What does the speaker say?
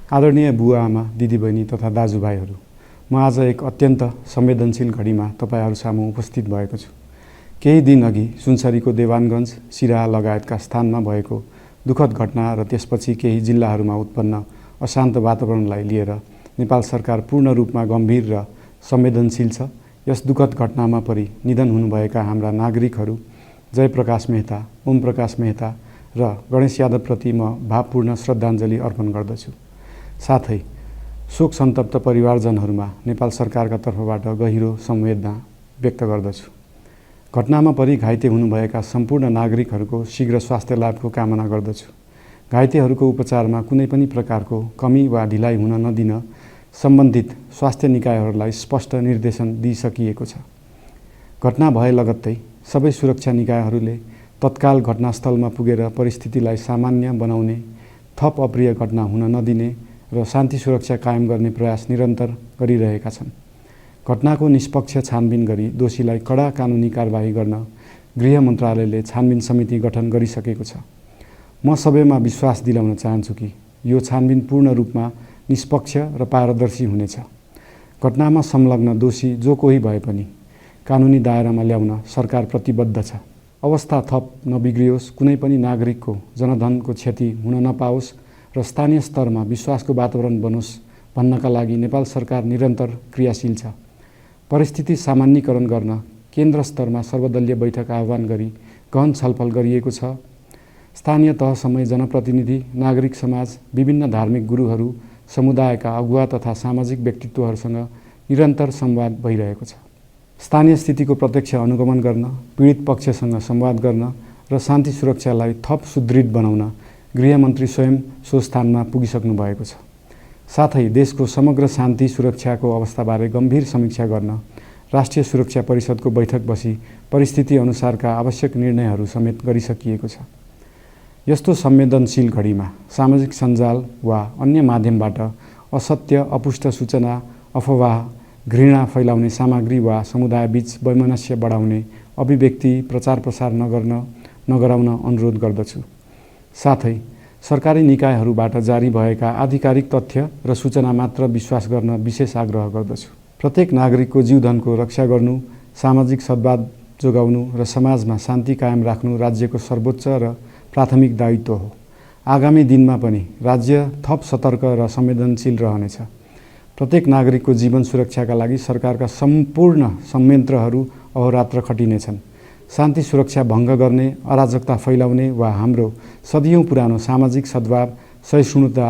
आदरणीय बुवा आमा दिदीबहिनी तथा दाजुभाइहरू, म आज एक अत्यन्त संवेदनशील घडीमा तपाईहरू सामु उपस्थित भएको छु। केही दिन अघि सुनसरीको देवानगञ्ज, सिराहा लगायतका स्थानमा भएको दुःखद घटना र त्यसपछि केही जिल्लाहरूमा उत्पन्न अशान्त वातावरणलाई लिएर नेपाल सरकार पूर्ण रूपमा गम्भीर र संवेदनशील छ। यस दुःखद घटनामा परि निधन हुनुभएका हाम्रा नागरिकहरू जयप्रकाश मेहता, ओम प्रकाश मेहता र गणेश यादवप्रति म भावपूर्ण श्रद्धाञ्जली अर्पण गर्दछु। साथै शोक सन्तप्त परिवारजनहरूमा नेपाल सरकारका तर्फबाट गहिरो संवेदना व्यक्त गर्दछु। घटनामा परि घाइते हुनुभएका सम्पूर्ण नागरिकहरूको शीघ्र स्वास्थ्य लाभको कामना गर्दछु। घाइतेहरूको उपचारमा कुनै पनि प्रकारको कमी वा ढिलाइ हुन नदिन सम्बन्धित स्वास्थ्य निकायहरूलाई स्पष्ट निर्देशन दिइसकिएको छ। घटना भए लगत्तै सबै सुरक्षा निकायहरूले तत्काल घटनास्थलमा पुगेर परिस्थितिलाई सामान्य बनाउने, थप अप्रिय घटना हुन नदिने र शान्ति सुरक्षा कायम गर्ने प्रयास निरन्तर गरिरहेका छन्। घटनाको निष्पक्ष छानबिन गरी दोषीलाई कडा कानुनी कारबाही गर्न गृह मन्त्रालयले छानबिन समिति गठन गरिसकेको छ। म सबैमा विश्वास दिलाउन चाहन्छु कि यो छानबिन पूर्ण रूपमा निष्पक्ष र पारदर्शी हुनेछ। घटनामा संलग्न दोषी जो कोही भए पनि कानुनी दायरामा ल्याउन सरकार प्रतिबद्ध छ। अवस्था थप नबिग्रियोस्, कुनै पनि नागरिकको जनधनको क्षति हुन नपाओस् र स्थानीय स्तरमा विश्वासको वातावरण बनोस् भन्नका लागि नेपाल सरकार निरन्तर क्रियाशील छ। परिस्थिति सामान्यीकरण गर्न केन्द्र स्तरमा सर्वदलीय बैठक आह्वान गरी गहन छलफल गरिएको छ। स्थानीय तहसम्मै जनप्रतिनिधि, नागरिक समाज, विभिन्न धार्मिक गुरुहरू, समुदायका अगुवा तथा सामाजिक व्यक्तित्वहरूसँग निरन्तर संवाद भइरहेको छ। स्थानीय स्थितिको प्रत्यक्ष अनुगमन गर्न, पीडित पक्षसँग संवाद गर्न र शान्ति सुरक्षालाई थप सुदृढ बनाउन गृहमन्त्री स्वयं सो स्थानमा पुगिसक्नु भएको छ। साथै देशको समग्र शान्ति सुरक्षाको अवस्थाबारे गम्भीर समीक्षा गर्न राष्ट्रिय सुरक्षा परिषदको बैठक बसी परिस्थिति अनुसारका आवश्यक निर्णयहरू समेत गरिसकिएको छ। यस्तो संवेदनशील घडीमा सामाजिक सञ्जाल वा अन्य माध्यमबाट असत्य, अपुष्ट सूचना, अफवाह, घृणा फैलाउने सामग्री वा समुदायबीच वैमनस्य बढाउने अभिव्यक्ति प्रचार प्रसार नगराउन अनुरोध गर्दछु। साथै सरकारी निकायहरूबाट जारी भएका आधिकारिक तथ्य र सूचना मात्र विश्वास गर्न विशेष आग्रह गर्दछु। प्रत्येक नागरिकको जीवधनको रक्षा गर्नु, सामाजिक सद्भाव जोगाउनु र समाजमा शान्ति कायम राख्नु राज्यको सर्वोच्च र प्राथमिक दायित्व हो। आगामी दिनमा पनि राज्य थप सतर्क र संवेदनशील रहनेछ। प्रत्येक नागरिकको जीवन सुरक्षाका लागि सरकारका सम्पूर्ण संयन्त्रहरू अहोरात्र खटिनेछन्। शान्ति सुरक्षा भङ्ग गर्ने, अराजकता फैलाउने वा हाम्रो सदियौं पुरानो सामाजिक सद्भाव, सहिष्णुता